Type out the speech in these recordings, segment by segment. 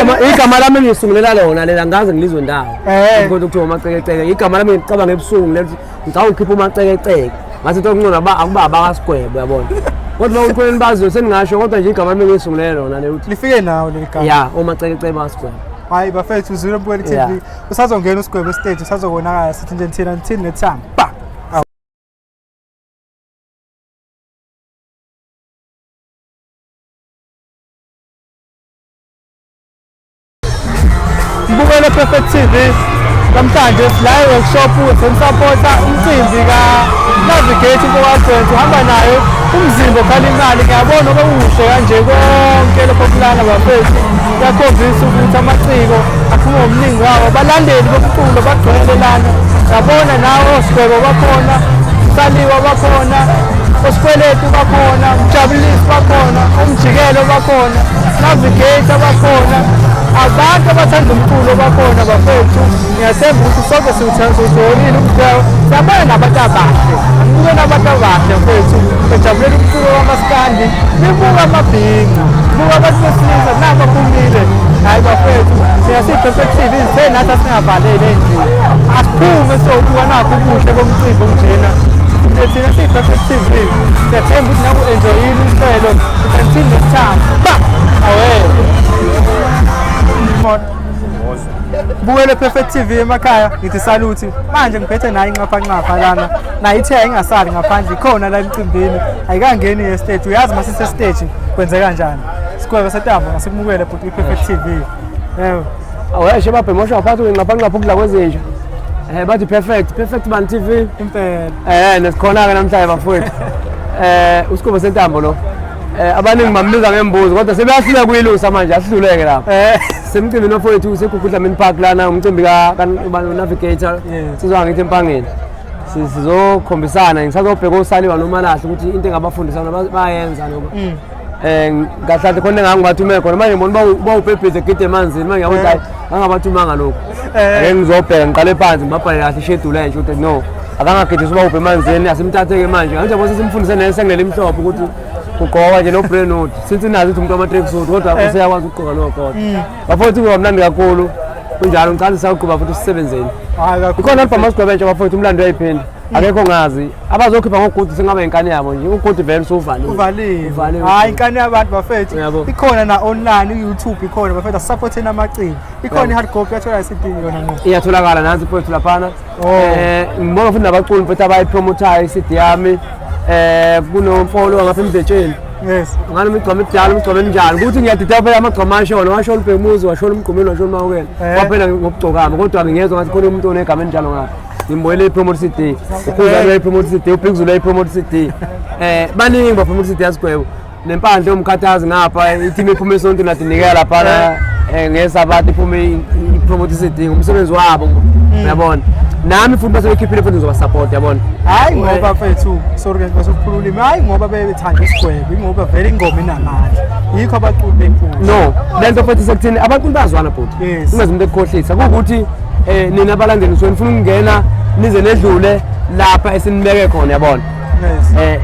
Igama lami ngisungulela lona lela ngaze ngilizwe ndawo. Eh. Kodwa kuthiwa umacekeceke. Igama lami ngicabanga ebusuku leli ngicabanga ukukhipha umacekeceke. Ngathi into okungcono ba akuba abakasigwebo uyabona. Kodwa ukhuleni baziyo seningasho kodwa nje igama lami ngisungulela lona leli ukuthi Lifike nawo leli gama. ya omacekeceke bakasigwebo. Hayi bafethu uzwile Mbukeli TV. Yeah. Usazongena usigwebo estage usazobonakala sithi nje thina thini next time. Ba. Mbukelo Perfect TV namhlanje sila e-workshop senisapota umcimbi ka-Navigate Mfowethu uhamba nayo umzimba okhala imali. Ngiyabona oba kuhle kanje konke lokho kulana bafethu, kuyakhombisa ukuthi amaciko aphuma ngobuningi wawo, abalandeli bomculo bagcwele lana. Ngiyabona nawe osigwebo bakhona, Saliwa bakhona, osikweletu bakhona, Mjabulisi bakhona, umjikelo bakhona, Navigator bakhona, abantu abathanda umculo bakhona bafethu. Ngiyathemba ukuthi sonke siwutholile umgwebo. Siyabona nabantu abahle, buke nabantu abahle mfethu bejabulela umculo wamaskandi, nibuka amabhinca, buka abantu besilisa nabaphumile. Hhayi bafethu, thina siyi-Perfect TV zithe nathi asingavaleli endlini, asiphume siyobuka nakho ubuhle bomcimbi onjena. Thina siyi-Perfect TV siyathemba ukuthi naku-enjoyile uhlelo. Until next time, ba awe. Bukele Perfect TV emakhaya, ngithi saluthi. Manje ngiphethe nayo inxaphanxapha lana. Nayo ithe ayingasali ngaphandle, ikhona la emcimbini. Ayikangeni estage. Uyazi masise stage kwenzeka kanjani. Sigwebe setambo ngasikumukele bhuti kwi-Perfect TV. Yebo. Aweshe babhemosha ngaphansi kwenxaphanxapha ukudla kwezinja. Bathi perfect, perfect man TV. Impela. Nesikhona ke namhlanje bafowethu. Usigwebo sentambo lo. Abaningi bambiza ngembuzi kodwa sebeyahluleka kuyilusa manje asihluleke lapha. Semcimbini wafowethu seGugu Dlamini Park lana, umcimbi ka Navigator. Sizwa ngithi empangeni. Sizokhombisana ngisazobheka osaliwa nomalahle ukuthi into engabafundisa bayenza noma. Kahle kahle khona engangibathume khona manje ngibona uba ubhebhize egide emanzini manje ngiyabona hayi angabathumanga lokhu. Ake ngizobheka ngiqale phansi ngibabhale kahle ishedule entsha ukuthi no akangagidisi uba ubhe emanzini asimthatheke manje. Ngithi yabo sesimfundise nesengele imhlophe ukuthi kugqokwa nje no brand hood since nazi ukuthi umuntu wama-tracksuit kodwa useyakwazi ukugqoka lowo kodwa. Bafowethu kuba mnandi kakhulu kunjalo, ngicela sisaqhuba futhi sisebenzeni. Hayi kakhulu. Ikhona album asigwebe entsha bafowethu, umlando uyayiphinda. Akekho ngazi abazokhipha ngogudi sengaba inkani yabo nje, ugudi vele usuvaliwe. Uvaliwe. Uvaliwe. Hayi inkani yabantu bafethu. Uyabo. Ikhona na online u-YouTube ikhona bafethu, asupporteni amaciko. Ikhona Yabo. i-hard copy yathola i-CD yona ngqo. Iyatholakala nansi mfowethu laphana. Oh. Ngibonga futhi nabaculi mfowethu abayipromotayo i-CD yami. Kunomfolo ngapha emdetsheni. Yes. Ngani imigcomo emidala, imigcomo eminjani ukuthi ngiyadida phela amagcoma ashona, washona uBhekumuzi, washona uMgqumeni, washona uMawukela. Kwaphela ngokugcokama kodwa ngiyezwa ngathi khona umuntu onegama elinjalo ngapha. Ngimbonile i-promote CD, uKhuzani uyayi-promote CD, uBig Zulu uyayi-promote CD. Baningi ba-promote CD yasigwebo. Nempandla yomkhathazi ngapha, i-team iphume esontweni ladinikela laphana ngesabatha iphume i-promote CD ngumsebenzi wabo. Uyabona? Nami futhi base bekhiphile futhi ngizobasupport, yabona? Hayi ngoba mfethu, sorry ke ngizokuphula ulimi. Hayi ngoba bebethanda isigwebo, ingoba vele ingoma inamandla. Yikho abaculi beyiphusha. No, lento futhi sekuthini abaculi bayazwana bhuti. Yes. Ungaze umuntu ekukhohlisa. Kuwukuthi nina abalandeli nisuke nifuna ukungena nize nedlule lapha esinibeke khona, yabona? Yes.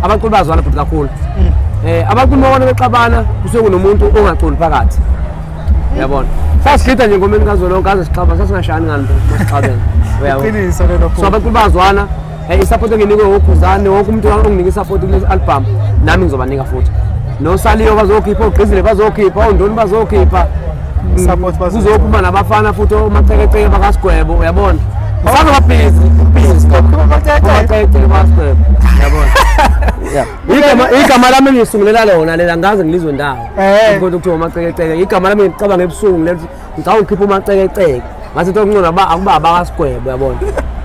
Abaculi bayazwana bhuti kakhulu. Abaculi mabona bexabana kusuke kunomuntu ongaculi phakathi. Uyabona? Sasigida nje ngomeni kazwelonke aze sixaba sasingashani ngani masixabene. Uyabona? Iqiniso lelo So futhi. abaculi bayazwana. I-support enginikwe okhuzane, wonke umuntu onginika i-support kule album nami ngizobanika futhi. Nosaliyo bazokhipha, ogqizile bazokhipha, ondoni bazokhipha. Support bazokhipha. Kuzophuma nabafana futhi omacekeceke bakasigwebo, uyabona? Sazoba busy, busy. Omacekeceke bakasigwebo, uyabona? Yeah. Igama lami ngisungulela lona lela ngaze ngilizwe ndawo. Kodwa kuthiwa umacekeceke, igama lami ngicabanga ebusuku leli ngicabanga ukukhipha umacekeceke. Ngathi into okungcono akuba abakasigwebo, uyabona?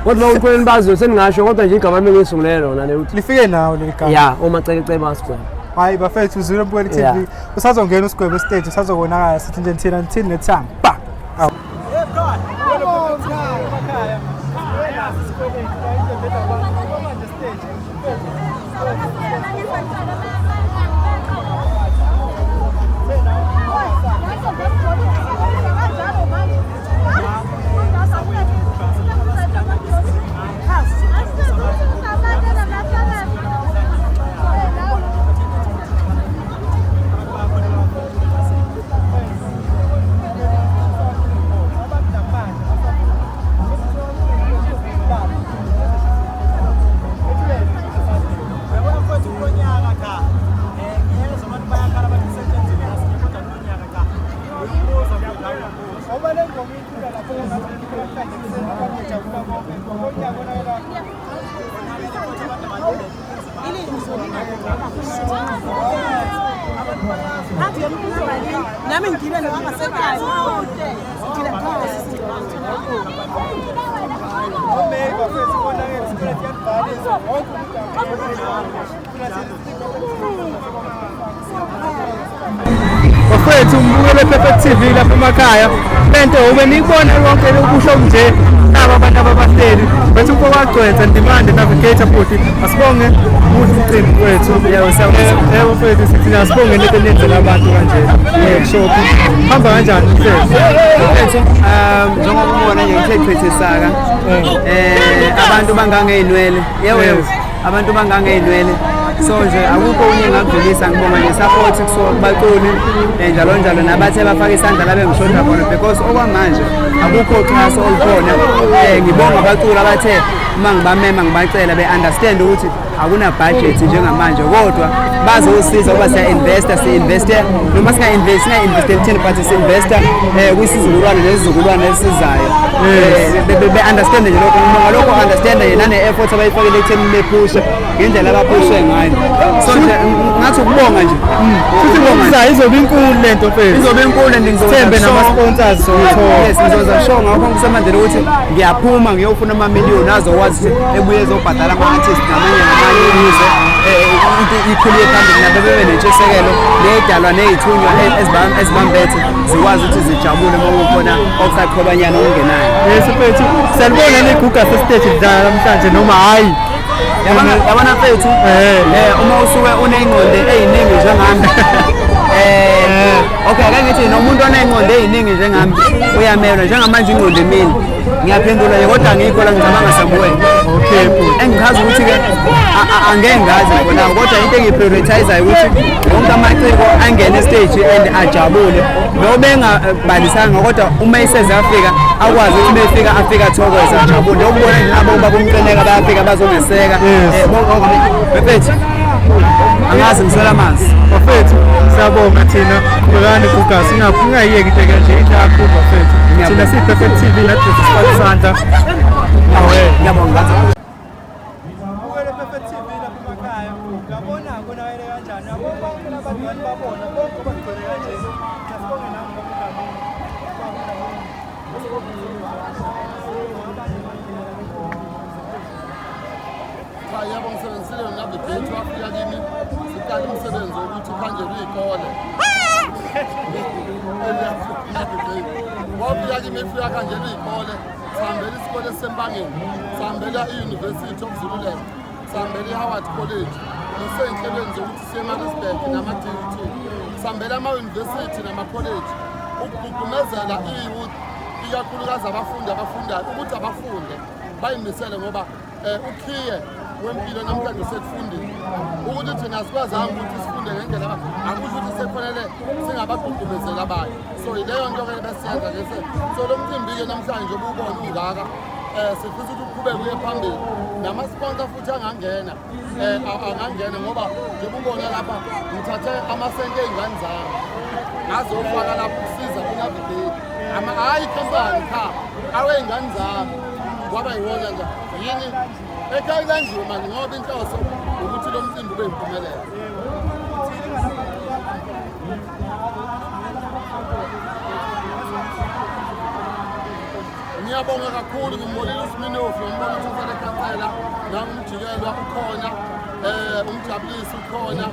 Kodwa ukhuleni baziyo seningasho kodwa nje igama lami ngisungulela lona leli ukuthi Lifike nawo leli gama. ya omacekeceke bakasigwebo. Hayi bafethu uzwile Mbukeli TV. Yeah. Usazongena usigwebo estage usazobonakala sithi nje thina thini next time. Ba. Nami ngigile nongasekhaya. Ngigile Bafethu mbukele Perfect TV lapha emakhaya. Lento ube niyibona yonke lokusho nje naba abantu ababahleli. Bethu kwagcwetha Ndimande Navigator futhi asibonge muhle umcimbi wethu. Yebo, siyabonga. Yebo mfethu sithi asibonge lento eniyenzela abantu kanje. Workshop. Hamba kanjani mfethu? Mfethu, njengoba ubona nje ngithe chithe saka. Abantu bangangeyinwele. Yebo yebo. Abantu bangangeyinwele. So nje akukho okunye engakudlulisa ngibonga nje support kusuka kubaculi njalo njalo nabathe bafaka isandla la bengishoda khona because okwamanje akukho xhaso olukhona. Ngibonga abaculi abathe uma ngibamema ngibacela be-understand ukuthi akuna budget njengamanje kodwa bazosiza ukuba siya-investa si-investe noma singa-invest singa-investe ekutheni but si-investa kwisizukulwane nesizukulwane esizayo. Be-understand nje lokho ngibonga lokho understand nje nane-effort abayifakile ekutheni bephushe ngendlela abaphushe ngayo. So nje ngathi ukubonga nje. Futhi ngokuzayo izobe inkulu lento mfethu. Izobe inkulu and ngizoza Sithembe sure. nama-sponsors sowuthola. Yes, ngizoza sure ngakho ngisemandleni ukuthi ngiyaphuma ngiyofuna amamiliyoni azokwazi ukuthi ebuye ezobhadala ama-artist ngamanye ngamanye ukuze into ikhule phambili nabo bebe nentshisekelo ney'dalwa ney'thunywa ezibambethe zikwazi ukuthi zijabule uma kukhona okusaqhobanyana okungenayo. Yes mfethu, siyalibona liguga sesiteji lidlala namhlanje noma hhayi. Yabona mfethu, uma usuke uney'ngqondo ey'ningi njengami, okay ake ngithi nomuntu oney'ngqondo ey'ningi njengami uyamelwa njengamanje ingqondo emini ngiyaphendula nje kodwa angikho la ngicabanga somewhere. Okay bhuti. Engichaza ukuthi-ke angeke ngazi khona kodwa into engiyiprioritizayo ukuthi wonke amaciko angene estage and ajabule noma engabalisanga kodwa uma iseze afika akwazi ukuthi uma efika afike athokoze ajabule. Ukubona nje nabo babumqineka bayafika bazongeseka. Mfethu angazi ngiswela amanzi. Bafethu siyabonga thina qhubekani guga singayiyeki into kanje inhle kakhulu bafethu. Thina siyi-Perfect TV nathi sifaka isandla. Ngiyabonga. Ubukele Perfect TV lapha emakhaya. Uyabona konakele kanjani? Yabo bonke labantu bantu babona bonke bagcwele kanje. Siyabonga nami ngoba Cha yebo ngisebenzisile no-Navigate wafika kimi siqala umsebenzi wokuthi kuhanjelwe iy'kole. Navigate wafika kimi efika kuhanjelwe iy'kole sihambela isikole esisempangeni sihambela i-University of Zululand sihambela i-Howard College ngisey'nhlelweni zokuthi siye eMaritzburg nama-DUT sihambela ama-university nama-college ukugqugqumezela i-youth ikakhulukazi abafundi abafundayo ukuthi abafunde bayimisele ngoba ukhiye wempilo namhlanje usekufundile ukuthi thina asikwazanga ukuthi sifunde ngendlela akusho ukuthi sekufanele singabagqugqumezeli abanye. So yileyo nto-ke besiyenza nje. So lo mcimbi-ke namhlanje obuwubona ungaka sifisa ukuthi uqhubeke uye phambili nama-sponsor futhi angangena angangena ngoba njengoba ubona lapha ngithathe amasenti ey'ngane zami ngazofaka lapho ukusiza ku-Navigate hhayi ikhampani cha awey'ngane zami kwaba yiwona nje yini ekhaya kanjiwe manje ngoba inhloso ukuthi lo mcimbi ube yimpumelelo. Ngiyabonga kakhulu ngimbonile uSminofu ngimbona ukuthi uselekhansela nangumjikelwa ukhona umjabulisi ukhona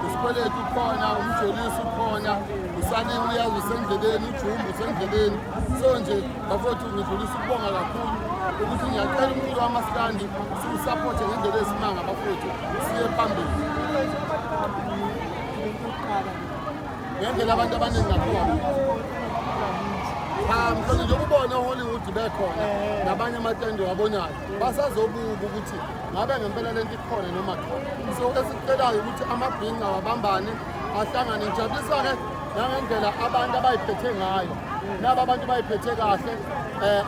usikweletu ukhona umjolisi ukhona usaliwe uyazi usendleleni ujumbu usendleleni. So nje bafowethu ngidlulisa ukubonga kakhulu ukuthi ngiyacela umculo wamaskandi siwusaphothe ngendlela esimanga bafowethu siye phambili ngendlela abantu abaningi ngakhona. Mhlawumbe nje ukubona eHollywood bekhona nabanye amatende wabonayo basazobuka ukuthi ngabe ngempela lento ikhona noma cha. So esicelayo ukuthi amabhinca wabambane ahlangane. Ngijabulisa-ke nangendlela abantu abayiphethe ngayo. Naba abantu bayiphethe kahle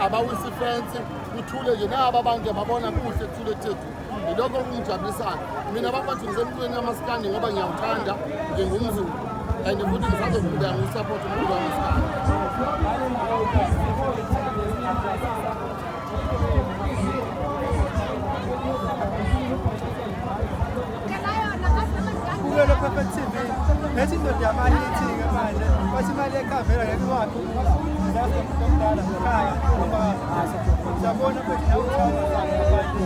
abawisa ifensi kuthule nje naba abantu babona kuhle kuthule kuthethu. Yilokho okungijabulisayo mina bafethu ngisemculweni kamaskandi ngoba ngiyawuthanda ngingumZulu and futhi ngisazoqhubeka ngiwusaphothe umculo wamaskandi. Mbukelo Perfect TV. Lethi indoda yamalithi-ke manje bathi imali ekhavela ngeke iwakhe umuzi. Zazi umuntu omdala ekhaya hamba kahle. Siyabona futhi nawe uthanda abantu.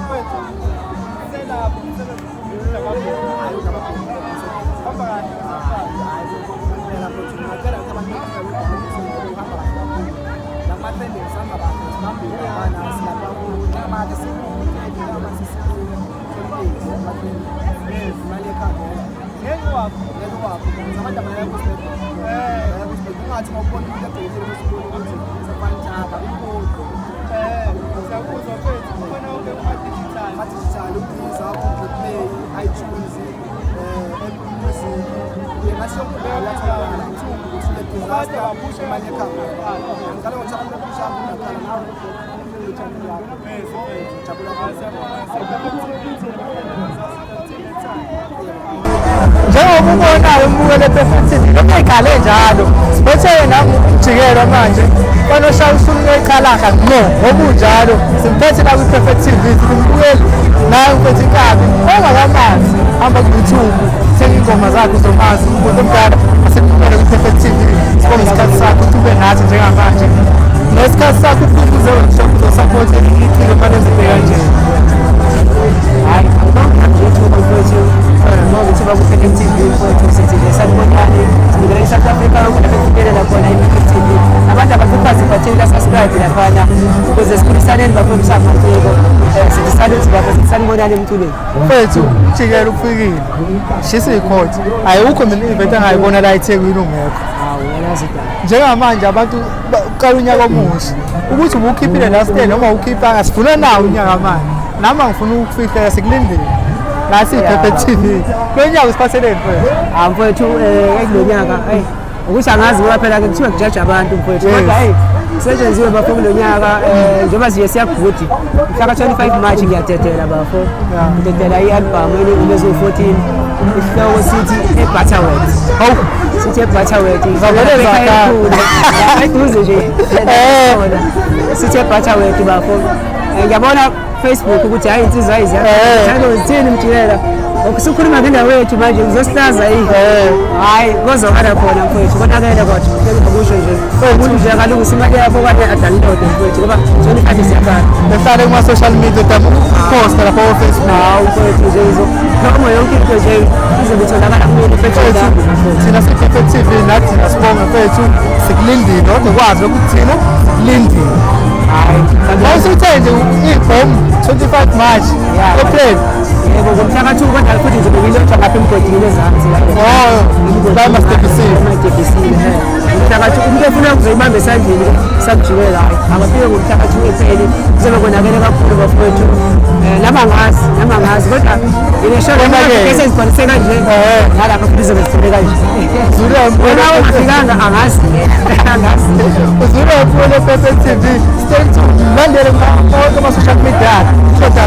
Mfethu, selapho umsebenzi hamba kahle ngeke wakho. Siyakuzwa mfethu, kukhona konke kuma-digital. Ama-digital, uDeezer, Google Play, iTunes, Apple Music. Ngathi yonke indawo iyatholakala. Ithumbu ukuthi le disaster baphushe imali ekhaya. Ngiqale ngokuthi abantu baphushe ngaqala nawe i-channel yakho. Ngijabula kakhulu. Njengoba ubonayo umbukelo Perfect TV, lokhu ekhale njalo. Siphethe nami umjikelo manje. Banoshaya usuku echalaha ngqo ngokunjalo. Simphethe la kwi-Perfect TV simbukeli naye mfethu inkabi ongakamazi hamba ku-YouTube thenga ingoma zakho uzomazi umuntu omdala asekubukele kwi-Perfect TV. Sibonge isikhathi sakho ukuthi ube nathi njengamanje. Nesikhathi sakho ufike uze workshop uzosupport iciko fanele izinto kanje. Hayi, angibonge ithuba mfowethu. Ngoba ithuba ku-Perfect TV mfowethu sithi nje sanibonani. Sibukela i-South Africa yonke lapho kufinyelela khona i-Perfect TV. Abantu abakhuphazi bathini subscribe laphana ukuze sikhulisaneni bafowethu samaciko. Sithi salute bafowethu, sithi sanibonani emculweni. Mfethu, umjikelo ufikile. Shisa ikhothi. Ayikho mina i-event engayibona la eThekwini ungekho. Hawu, uyalazi idaba. Njengamanje abantu uqala unyaka omusha. Ukuthi ubukhiphile last year noma ukhiphanga sifuna nawo unyaka manje. Nami angifuna ukufihlela sikulindile. La siyi-Perfect TV. Lo nyaka usiphatheleni mfethu? Ah mfowethu, kulo nyaka hey ukuthi angazi ngoba phela ke kuthiwa kujaja abantu mfowethu, kodwa hey setshenziwe bafo kulo nyaka, njengoba siye siyabhudi mhla ka-25 March ngiyadedela bafo, ngidedela i-album eney'ngoma eziwu-14, isihloko sithi eButterworth. Hawu, sithi eButterworth. Zavele zakhala. Eduze nje sithi eButterworth bafo. Ngiyabona Facebook ukuthi hayi insizwa ayiziyalo zithini mjikela usukhuluma ngendawo yethu manje uzosihlaza yini? Hayi kozokala khona mfowethu, konakele kodwa ngikusho nje umuntu nje akalungisa imali yakho okanye adownload mfowethu ngoba 25 siyafana. Behlale kuma-social media post lapho ko-Facebook. Hawu mfowethu nje noma yonke into nje izobe itholakala kumina mfethu. Thina siyi-Perfect TV nathi thina sibonge mfethu, sikulindile kodwa ukwazi ukuthi thina sikulindile. Hayi Mawusuthe nje ibhomu 25 March April. Yebo, ngomhla ka-2 kodwa futhi ngizobe ngilotshwa ngapha emgodini ezansi. Oh, la emastepisini. Emastepisini, Mhla ka-2 umuntu ofuna ukuzoyibamba esandleni sakujikela hayi akafike ngomhla ka-2 epheli kuzobe konakele kakhulu bafowethu. Nami angazi, nami angazi kodwa nginesho esezigcwalise kanje nalapha futhi izobe zigcwele kanje. Wena ungafikanga angazi. Angazi. Uzule mfowethu Perfect TV. Stay tuned. Landele konke ama-social media kodwa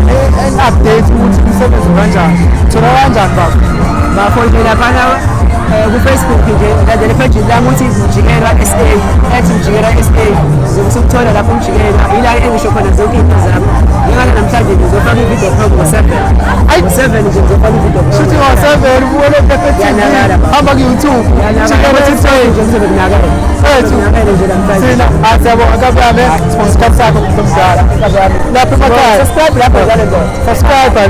update ukuthi umsebenzi kanjani. Thola kanjani baba? Bafo nje laphana ku-Facebook nje landela epejini lami ukuthi Mjikelwa SA, @Mjikelwa SA. Uzobe usukuthola lapho Mjikelwa, ila engisho khona zonke izinto zami. Njengoba namhlanje ngizofaka i-video blog ngo-7. Ngo-7 nje ngizofaka i-video blog. Shuthi ngo-7 ubukele Perfect TV. Yanakala baba. Hamba ku-YouTube. Yanakala Mjikelwa SA. nje kuzobe kunakele. Mfethu. Kunakele nje namhlanje. Thina siyabonga kabame, sibonga isikhathi sakho mfowethu omdala. Lapha emakhaya. Subscribe lapho njalo ndoda. Subscribe.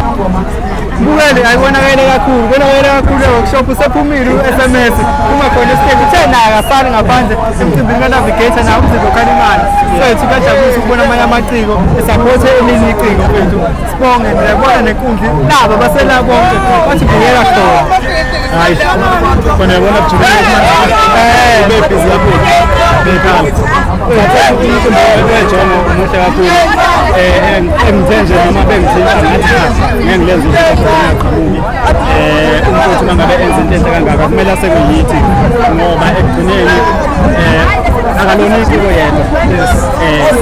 Mbukeli ayibonakele kakhulu, bonakele kakhulu e-workshop usephumile u-SMS uma khona esiteji uthe naye akasali ngaphandle emcimbini ka-navigator nawo umzimba okhala imali. Mfethu kuyajabulisa ukubona amanye amaciko esaphothe elinye iciko mfethu. Sibonge ngiyabona nenkundla nabo basela bonke bathi bukela khona. Hayi, khona yabona kujabulisa ube busy kakhulu. Bekhaya. Umcimbi wejongo umuhle kakhulu. Engithe nje noma bengithinta ngathi ngeke ngilenze into engaqhamuki. Umfowethu uma ngabe enza into enhle kangaka kumele asekwe yithi ngoba ekugcineni akalona iciko yedwa.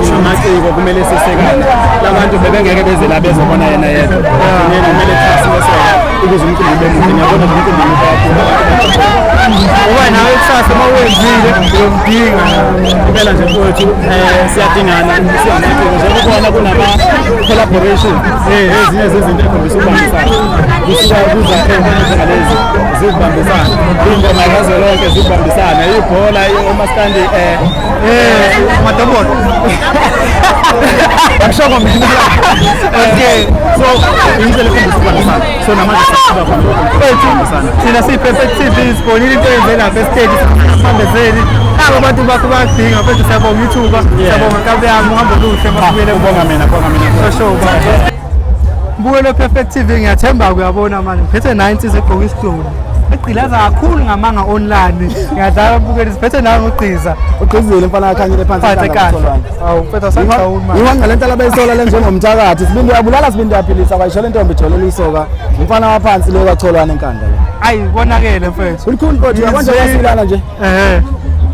Singamaciko kumele sisekane. Labantu bebengeke beze la bezobona yena yedwa. Ekugcineni kumele siweseke. Ukuze umcimbi ube muhle, ngiyabona nje umcimbi muhle kakhulu. Ngoba nawe kusasa uma wenzile uyomdinga. Impela nje mfowethu, siyadingana siyamaciko, njengoba kunama-collaboration, ezinye zezinto ekhombisa ukubambisana kusuka kuzakhembe njengalezi zikubambisana, iy'ngoma kazwelonke zikubambisana, ibhola, omaskandi, Madombolo. Akushongo mina. Okay, so indlela ekhombisa ukubambisana, so namanje siyaqhuba khona ukubambisana. Thina siyi-Perfect TV sibonile into eyenze lapha esiteji, sibambezeli. Nabo abantu bakho bayadinga mfethu, siyabonga ithuba. Siyabonga nkabi yami, uhambo oluhle masibuyele. Ubonga mina, bonga mina. Sho baba. Mbukelo Perfect TV, ngiyathemba uyabona manje ngiphethe nayo insizwa egqoka isiduli. Egqilaza kakhulu ngamanga online. Ngiyadlala mbukeli, siphethe nayo ngogqiza. Ugqizile mfana, akhanyile phansi. Phathe kahle. Awu mfethu, asangijawuli manje. Iwanga lento labayisola le njengomthakathi, sibindi uyabulala, sibindi uyaphilisa, kwayisho lentombi ijolele isoka. Umfana waphansi lo kacholwane enkanda lo. Ayi konakele mfethu. Kulikhuni mfowethu, uyabona nje uyasilana nje.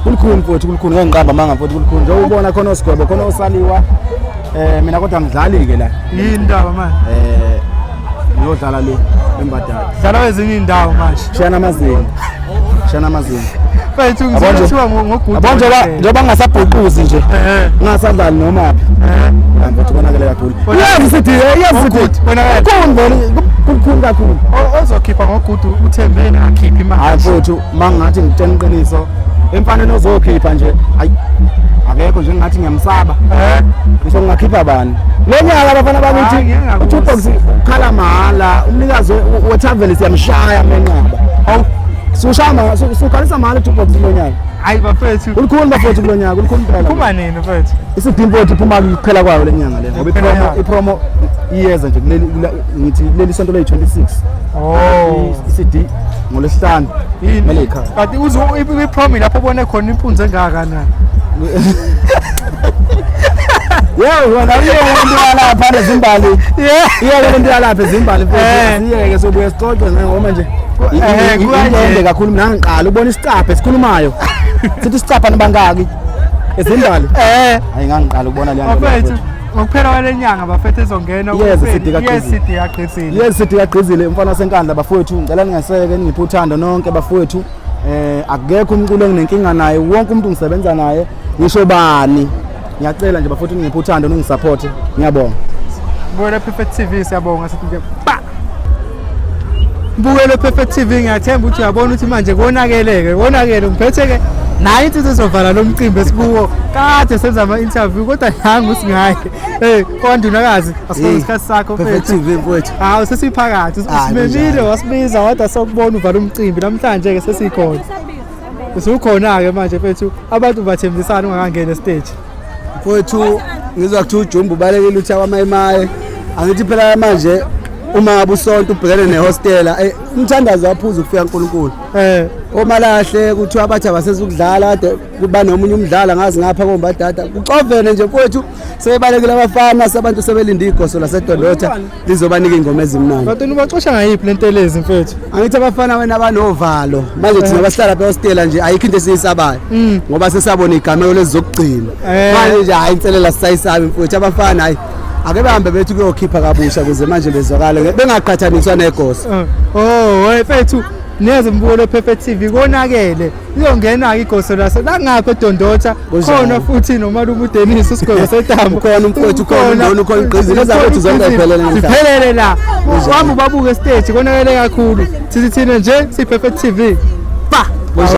Kulikhuni mfowethu, kulikhuni, ngeke ngiqamba amanga mfowethu, kulikhuni. Njengoba ubona khona osigwebo, khona osaliwa. Mina kodwa ngidlali ke la. Yini indaba manje? Ngiyodlala le embadala. Dlala kwezinye indawo manje. Shiyana amazinga. Shiyana amazinga. Mfethu Yabo nje- ngizothiwa ngogudu. Yabo njengoba ngingasabhuquzi nje. Ngingasadlali noma phi. Hayi mfowethu, konakele kakhulu. Iyazi sithi, iyazi sithi. Ngogudu, konakele. Kukhulu vele, kukhulu kakhulu. Ozokhipha ngogudu uthembeni akhiphi imali. Hayi mfowethu, mangathi ngitshela iqiniso, emfaneni ozokhipha nje, hayi akekho nje, ngathi ngiyamsaba. Ngisho ngingakhipha bani? Lo nyaka abafana Hayi, bakithi ngeke ngakuzwa. uTupac ukhala mahhala, umnikazi wethaveli siyamshaya menqaba. Hawu. Sushaya, sukhalisa mahhala uTupac kulo nyaka. Hayi bafethu. Kulikhuni bafowethu kulo nyaka, kulikhuni impela. Phuma nini mfethu? Isidimpo mfowethu iphuma kuphela kwayo le nyanga le, ngoba Kuphela ipromo kwayo. ipromo iyeza nje kuleli ngithi kuleli sonto leyi-26. Oh. I-CD ngolwesihlanu. Yini? Kumele ikhale. Kanti uze ipromi lapho ubone khona impunzi engakanani. Yebo, wena uyeke lento yalapha nezimbali. Iyeke lento yalapha ezimbali mfowethu. Siyeke sobuye sixoxe ngoba nje Kukanje. into ende kakhulu, mina ngiqala ubona isicapha esikhulumayo. Sithi isicapha nibangaki? Ezimbali. Hayi ngangiqala ukubona leya nto. Bafethu, ngokuphela kwale nyanga bafethu ezongena Yes, CD kaGqizile. Yes, CD yagqizile. Yes, sithi kagqizile umfana wasenkandla bafowethu, ngicela ningaseke ningiphe uthando nonke bafowethu. Akekho umculo enginenkinga naye, wonke umuntu ngisebenza naye, ngisho bani. Ngiyacela nje bafowethu ningiphe uthando ningisupport. Ngiyabonga. Mbukelo Perfect TV, siyabonga sithi nje ba. Mbukelo Perfect TV, ngiyathemba ukuthi uyabona ukuthi manje konakeleke, konakele ngiphethe ke nayi insizwa ezovala lo mcimbi esikuwo. Kade senza ama interview kodwa nangu singaye. Hey, kwandunakazi, asibone isikhathi sakho Perfect mfethu. TV mfowethu. Hawu sesiphakathi, Hayi, usimemile kunjalo. wasibiza wada sokubona uvala umcimbi namhlanje ke sesikhona. Usukhona ke manje mfethu, abantu bathembisana ungakangena estage. Mfowethu ngizwa kuthiwa ujumbu ubalekile uthi akwamayimaye. Angithi phela manje uma ngabe usonto ubhekene nehostela, umthandazo waphuza ukufika uNkulunkulu. Omalahle kuthiwa abathi abasezukudlala kade kuba nomunye umdlalo ngazi ngapha kombadada. Kuxovene nje mfowethu, sebebalekile abafana, sabantu sebelinde igoso laseDondotha lizobanika ingoma ezimnandi. Kanti ubaxosha ngayiphi lentelezi mfethu? Angithi abafana wena banovalo. Manje thina basihlala lapha ehostela nje ayikho into esiyisabayo. Ngoba sesabona igameko lezizokugcina. Manje nje hayi inselela sisayisabi mfowethu, abafana hayi ake bahambe bethu kuyokhipha kabusha ukuze manje bezwakale bengaqhathaniswa negoso. Oh, hey mfethu, neze mbukelo Perfect TV konakele. Iyongena ke igoso laso la ngapha eDondotha. Kunjalo. Khona futhi nomalume uDennis usigwebo setambo. Ukhona umfowethu, ukhona uNdoni, ukhona uGqizile, ezakwethu zonke ziphelele namhlanje. Ziphelele la. Wahamba ubabuke stage konakele kakhulu. Sithi thina nje si Perfect TV. Ba.